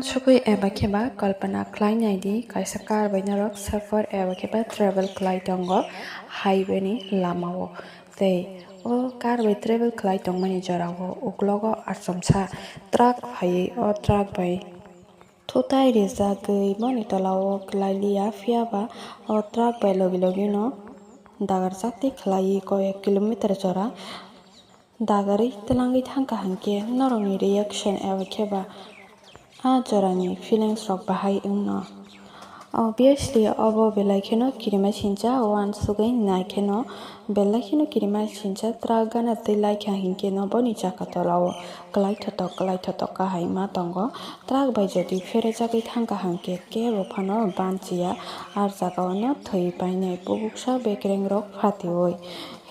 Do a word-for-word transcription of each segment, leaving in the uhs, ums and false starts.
Sugwi eba khe ba kalpana khlai nai di, kaisa car bai norok suffer eba khe ba travel khlai tongo highway ni lama o. Tei o car bai travel khlai tongmani jora o uklogo achomsa truck phaiwi o truck bai thutai rijagwi boni tola o kwlai liya, phiya ba o truck bai logi logi no dagarjak tei khlaiwi koyek kilometer jora dagarwi twlangwi thangkha hinkhe norokni reaction eba khe ba a jorani feelings rok bahai wngno. Obviously obo belai kheno kirima sincha, uansugwi nai kheno belai kheno kirima sincha, truck gana twi laikha hinkhe no boni chaka tola o kwlai thotok kwlai thotok kahai ma tongo. Truck bai jodi pherejagwi thangkha hinkhe kebo phano banchiya, ar jaga o no thwi painai bubuksa bekereng rok phatiwi.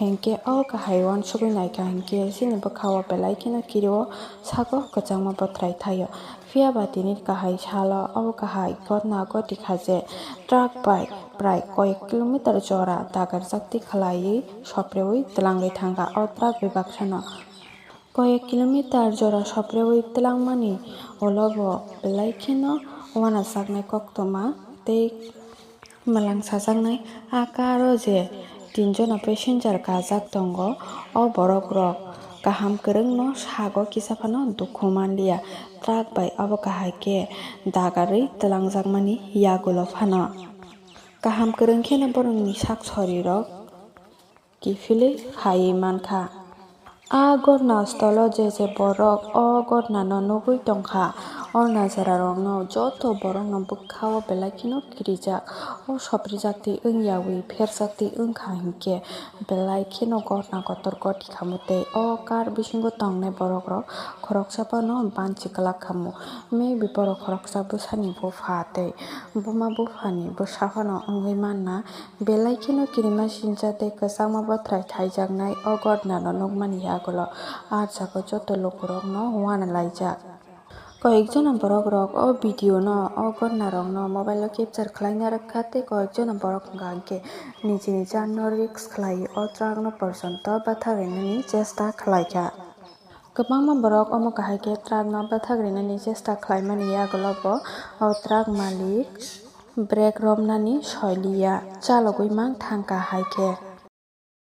Hinkhe o kahai uansugwi naikha hinkhe chini bwkha o belai kheno kirio sago kwchangma bwthrai thaio. Phiya ba tini kahai salo o kahai gotna goti kha je truck bai prai koyek kilometer jora dagarjak twi khlaiwi sopreui twlangwi thangkha o truck bai baksano. Koyek kilometer jora sopreui twlangmani ulo bo belai kheno uanasaknai koktwma tei mwlang sajaknai. A car o je tinjono passenger kajak tongo, o borok rok kaham kwrwngno sago kisa phano dukhu manliya. Truck bai obo kahai khe dagarwi twlangjakmani yagulo phano kaham kwrwng kheno borokni sak sorirok kiphilwi phaiwi mankha. A gotna stolo je je borok o gotnano nugwi tongkha, o najararokno joto borokno bwkhao belai kheno kirijak. O soprijak twi wngyawi pherjak twi wngkha hinkhe belai kheno gotna kotor goti khamu tei o car bisingo tongnai borokrok khoroksa phano banchi kwlak khamu. Maybe borok khoroksa bwsani bupha tei buma buphani bwsa phano wngwi manna. Belai kheno kirima sincha tei kwchangma bwthrai thaijaknai o gotnano nukmani yagulo ah jaga joto lukurokno uanalaijak. Koyekjona borokrok o video no, o gotnarokno mobile o capture khlaina rwkha tei koyekjona borok hwnkha hinkhe niji niji ano risk khlaiwi o truck no porjonto bwthak rinani chesta khlaikha. Kwbangma borok omo kahai khe truck no bwthak rinani chesta khlaimani yagulo bo o truck malik brake romnani soiliya, chalogwi mang thangkha hai khe.